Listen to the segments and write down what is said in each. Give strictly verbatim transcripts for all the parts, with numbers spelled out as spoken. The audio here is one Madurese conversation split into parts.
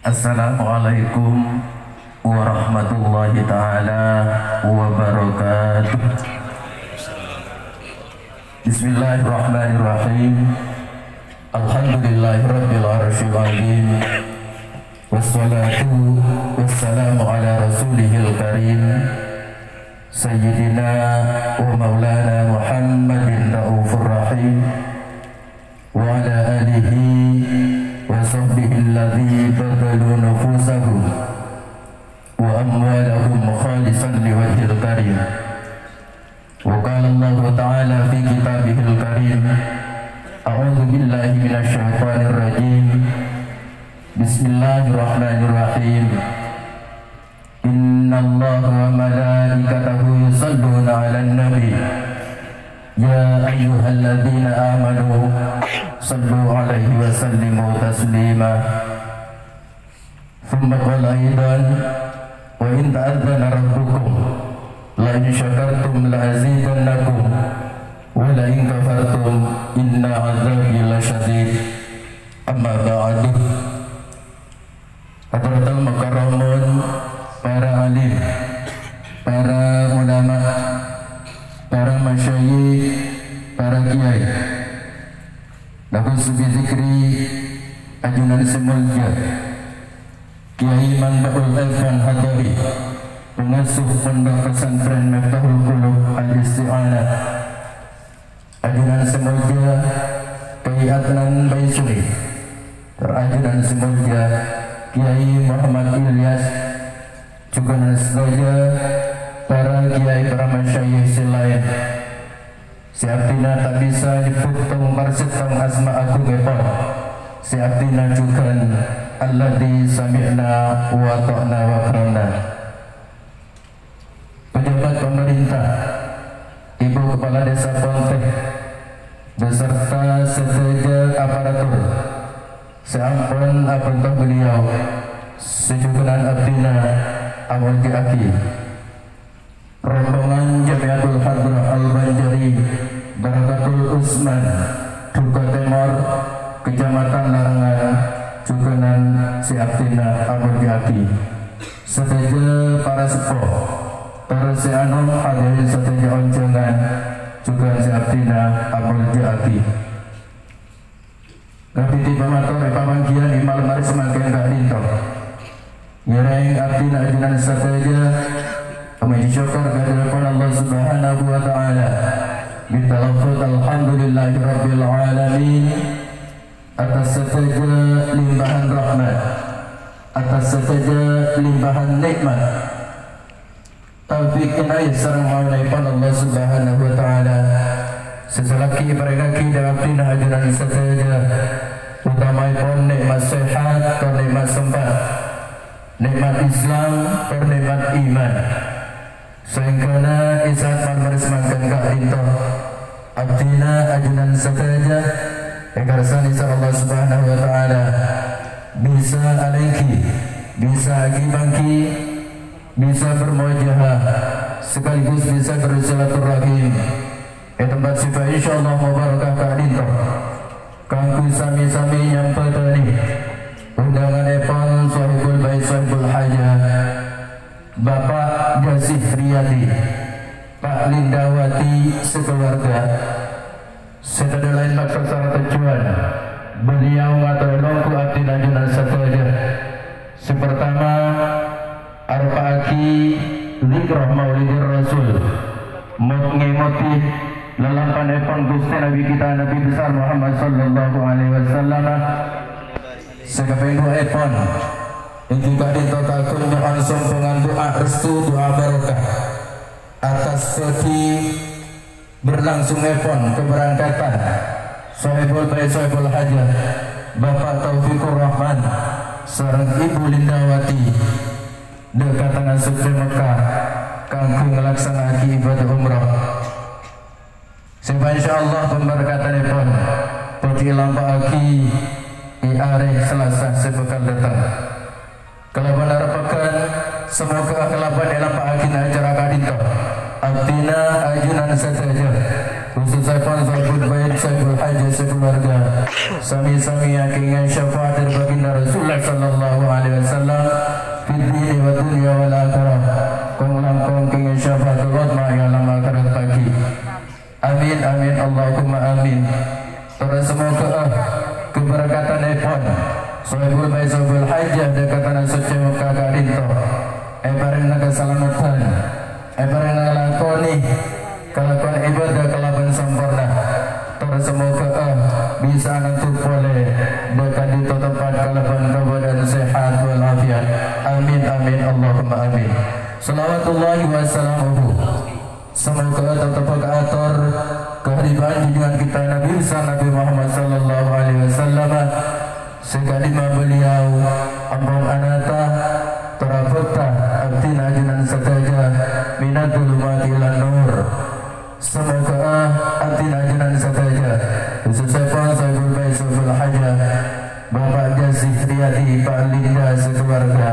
Assalamualaikum warahmatullahi taala wabarakatuh. Bismillahirrahmanirrahim. Alhamdulillahirabbil arsyil azim. Wassalatu wassalamu ala rasulihil karim, sayyidina wa maulana Muhammadin raufur rahim, wa ala alihi wa sahbihi alladzi badzalu nufusahum wa amwalahum khalisan liwajhil karim. Wa qala Allahu ta'ala fi kitabihil karim, a'udzu billahi minasy syaithanir rajim. Bismillahirrahmanirrahim. Innallaha wa malaikatahu yusalluna 'alan nabi. Ya ayyuhalladzina amanu sallu 'alaihi wa sallimu taslima. Tsumma qala aidan, wa in ta'adzdzana rabbukum, la in syakartum la azidannakum, wa la in kafartum inna 'adzabi lasyadid. Amma ba'du. Hadratal mukarramun, para alim, para ulama, para masyayikh, para kiai. Lagu subi zikri ajunan sè molja, Kiai Manba'ul Irfan Hadawi, pangasuh Pondok Pesantren Miftahul Qulub Al-Isti'anah. Ajunan sè molja Kiai Adnan Baisuri, tor ajunan sè molja Kiai Muhammad Ilyas, jhughân sadhâjâ para kiai, para masyayikh sè laèn. Sè abdhina ta' bisa nyebbhut tong per sèttong asma agungngèpon. Sè abdhina jhughân alladzi sami'na wa ata'na wa qara'na. Pejabat pemerintah, Ibu Kepala Desa Ponteh, beserta sadhâjâ aparatur sè ampon abhânto beliau, sè jhughân abdhina amolja'aghi. Rombongan Jamiatul Hadrah Al-Banjari Barakatul Usman, Duka Tèmor, Kecamatan Larangan, jhughân sè abdhina amolja'aghi. Sadhâjâ para seppo, tor sè anom hadirin sadhâjâ onjhângan, jhughân sè abdhina amolja'aghi. Ngabidi pamator è papangghiyân è malem arè samangkèn ka'dinto. Ngèrèng abdhina ajunan sadhâjâ amoji sokkor ka dhâlem Allah Subhanahu wa Ta'ala. Bitalaffuz alhamdulillahi rabbil alamin. Atas sadhâjâ limpahan rahmat, atas sadhâjâ limpahan nè'mat, taufik inayah sareng maonèpon Allah Subhanahu wa Ta'ala, sè salaghi èparèngaghi dhâ' abdhina ajunan sadhâjâ, utamaèpon nè'mat sehat tor nè'mat sempat, nè'mat Islam tor nè'mat iman. Saèngghâna è sa'at malem arè samangkèn ka'dinto, abdhina ajunan sadhâjâ èkarsanè sareng Allah Subhanahu wa Ta'ala, bisa alèngghi, bisa aghi-pangghi, bisa bermuajahah, sekaligus bisa bersilaturahim è tempat sè bâ-, insyaallah mubarakah ka'dinto. Kaangghuy sami-sami nyambhâdhâni ondhângannèpon Sohibul Bait Sohibul Hajah, Bapak Jasih Riyadi, Pak Lindawati sekeluarga, sè tadhâ' laèn maksod sareng tojjhuwân beliau ngatorè longghu abdhina ajunan sadhâjâ. Sè partama, arepa'aghi zikrah Maulidir Rasul, mot-, ngèmoti lalampanèpon Ghustè Nabi kita, Nabi Besar Muhammad sallallahu alaihi wasallam. Sè kapèng duwâ'èpon, èngghi ka'dinto kaagum nyo'on sombhângan du'a restu, du'a barokah atas bhâdhi berlangsungnèpon kaberangkatan Sohibul Bait Sohibul Hajah, Bapak Taufikur Rahman sareng Ibu Lindawati, dhâ' ka Tanah Suci Mekkah kaangghuy ngalaksana'aghi ibadah umrah. Sè insyaallah pemberkatanèpon bhâdhi èlampa'aghi è arè Selasa sè bhâkal dâteng. Kalabân areppaghân, samoga kalabân èlampa'aghina acara ka'dinto, abdhina ajunan sadhâjâ Khususèpon Sohibul Bait, Sohibul Hajah, sakaluarga. Sami-sami èkèngè syafaat dhâri Baginda Rasulullah sallallahu alaihi wasallam. Fid dini wa dunya wal akhirah. Kong-langkong kèngè syafaatul uzma è alam akhèrat pagghi'. Amin, amin, Allahumma amin. Torè samoghâ, eh, kabârâkatanèpon Sohibul Bait, Sohibul Hajah, dhâ' ka tana soccè Mekkah ka'dinto. Èparèngana kasalameddhân. Èparèngana ngalakonè kalakowan ibadah kalabân samporna. Torè samoghâ, eh, bisa ngantos polè dhâ' ka'dinto tempat kalabân kabâdâ'ân sehat wal afiat. Amin, amin, Allahumma amin. Shalawatullahi wa salamuhu. Samoghâ teptep kaator kahariban junjungan kita Nabi besar Nabi Muhammad sallallahu alaihi wasallam. Sè ka'dimma beliau ampon anata, tor abhâkta abdhina ajunan sadhâjâ minadz dzulumati ilan nur. Samoghâ abdhina ajunan sadhâjâ, khususèpon Sohibul Bait, Sohibul Hajah, Bapak Jazih Riyadi, Pak Linda, sakaluarga,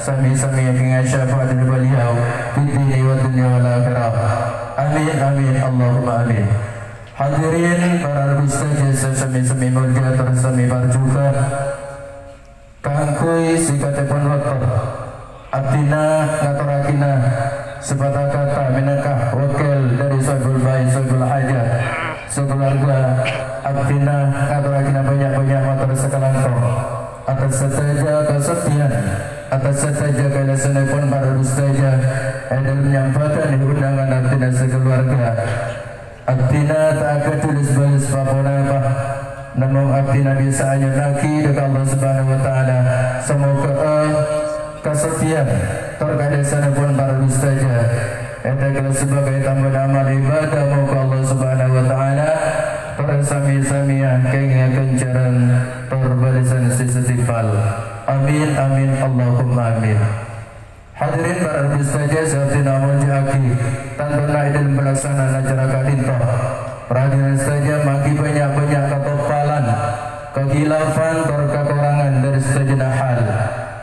sami-sami èkèngè syafaat dhâri beliau fid dini wa dunya wal akhirah. Amin, amin, Allahumma amin. Hadirin para rabu sadhâjâ sè sami-sami molja tor sami parjhughâ. Kaangghuy singkattèpon bâkto, abdhina ngatorraghina sapatang kata mènangka wakil dhâri Sohibul Bait, Sohibul Hajah, sakaluarga. Abdhina ngatorraghina bânnya'-bânnya' mator sakalangkong. Atas sadhâjâ kasebbhiyân, atas sadhâjâ kaèlessanèpon para rabu sadhâjâ è dhâlem nyambhâdhâni undangan abdhina sakaluarga. Abdhina ta' aghâdhu lès-bâlès pa-ponapa, namong abdhina bisa anyona'aghi dhâ' ka Allah Subhanahu wa Ta'ala. Samoghâ, eh, kasebbhiyân tor kaèlessanèpon para rabu sadhâjâ ètèkèla sabâgâi tambâna amal ibadah, moghâ Allah Subhanahu wa Ta'ala tor sami-sami èkèngè ghânjhârân tor bâlessan sè setimpal. Amin, amin, Allahumma amin. Hadirin para rabu sadhâjâ sè abdhina molja'aghi, tantona è dhâlem palaksanaan acara ka'dinto, para hadirin sadhâjâ manggi bânnya'-bânnya' katoppalan, kakhilafan, tor kakorangan dhâri sadhâjâna hal.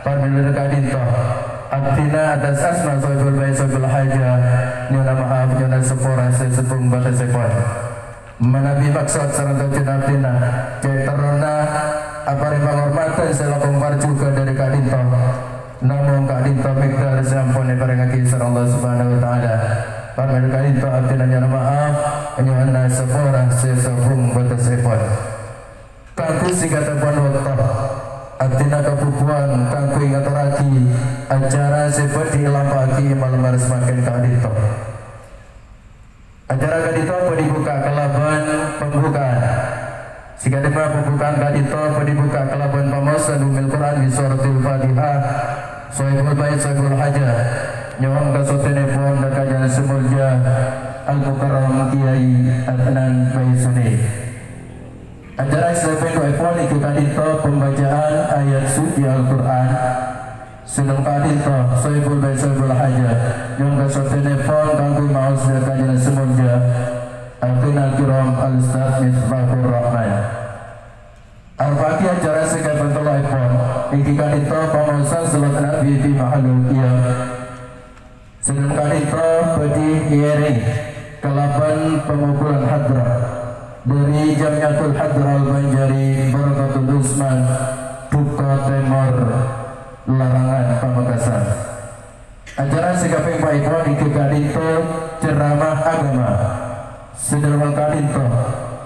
Parmèla dhâri ka'dinto, abdhina atas asma Sohibul Bait, Sohibul Hajah, nyo'ona ma'af, nyo'ona sapora sè sobung bâtessèpon. Manabi maksod sareng tojjhuwân abdhina, cè' terrona aparèng panghormadhân sè langkong parjhughâ dhâri ka'dinto. Namong ka'dinto mèghâr sè ampon èparèngaghi sareng Allah Subhanahu wa Ta'ala. Parmèla ka'dinto abdhina nyo'ona ma'af, nyo'ona sapora sè sobung bâtessèpon. Kaangghuy singkattèpon bâkto, abdhina kabhubuwân kaangghuy ngatorraghi acara sè bhâdhi èlampa'aghi è malem arè samangkèn ka'dinto. Acara ka'dinto bhâdhi bukka' kalabân pembukaan. Sè ka'dimma pembukaan ka'dinto bhâdhi bukka' kalabân pamaosan Ummul Quran bi Suratil Fatihah. Sohibul Bait, Sohibul Hajah, nyo'on kasottènèpon dhâ' ka jhâlân sè molja Al-Mukarram Kiai Adnan Baisuni. Acara sè pèngghu'èpon èngghi ka'dinto pembacaan ayat suci Al-Quran. Sè dhâlem ka'dinto, Sohibul Bait, Sohibul Hajah, nyo'on kasottènèpon kaangghuy maos dhâ' ka jhâlân sè molja, Akhi Al-Kiram Al-Ustadz Miftahur Rahman. Arepa'aghi acara sè kapèng telloèpon, èngghi ka'dinto pamaosan Salat Nabi fi Mahallul Qiyam. Sè dhâlem ka'dinto bhâdhi èèrèng kalabân pemukulan hadrah dhâri Jamiatul Hadrah Al-Banjari Barakatul Uzma, Duko Tèmor, Larangan, Pamekasan. Acara sè kapèng pa'èpon èngghi ka'dinto ceramah agama. Sè dhâlem ka'dinto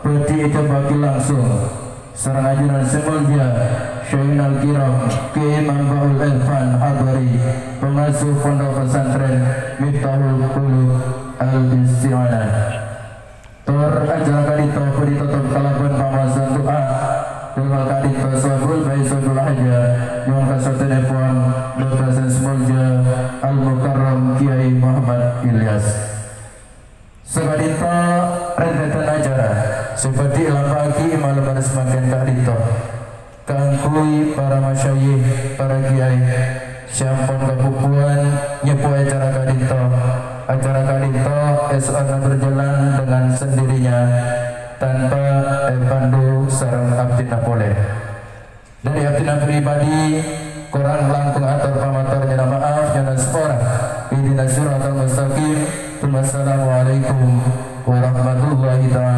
bhâdhi èdhâbuwâghi langsung sareng ajunan sè molja Syaikhunal Kiram Kiai Manba'ul Irfan Hadori, pangasuh Pondok Pesantren Miftahul Qulub Al-Isti'anah. Tor acara ka'dinto bhâdhi totop kalabân pamaosan du'a. Dhâlem ka'dinto Sohibul Bait, Sohibul Hajah, nyo'on kasottènèpon dhâ' ka jhâlân sè molja Al-Mukarram Kiai Muhammad Ilyas. Saka'dinto rèntèdhân acara sè bhâdhi èlampa'aghi è malem arè samangkèn ka'dinto. Kaangghuy para masyayikh, para kiai sè ampon kabhubuwân nyeppo acara ka'dinto, acara ka'dinto èso'ona berjalan dengan sendirinya tanpa èpandu sareng abdhina polè. Dhâri abdhina pribadi, korang langkong ator pamator nyo'ona ma'af, nyo'ona sapora. Ihdinas siratal mustaqim. Tsummassalamualaikum warahmatullahi ta'ala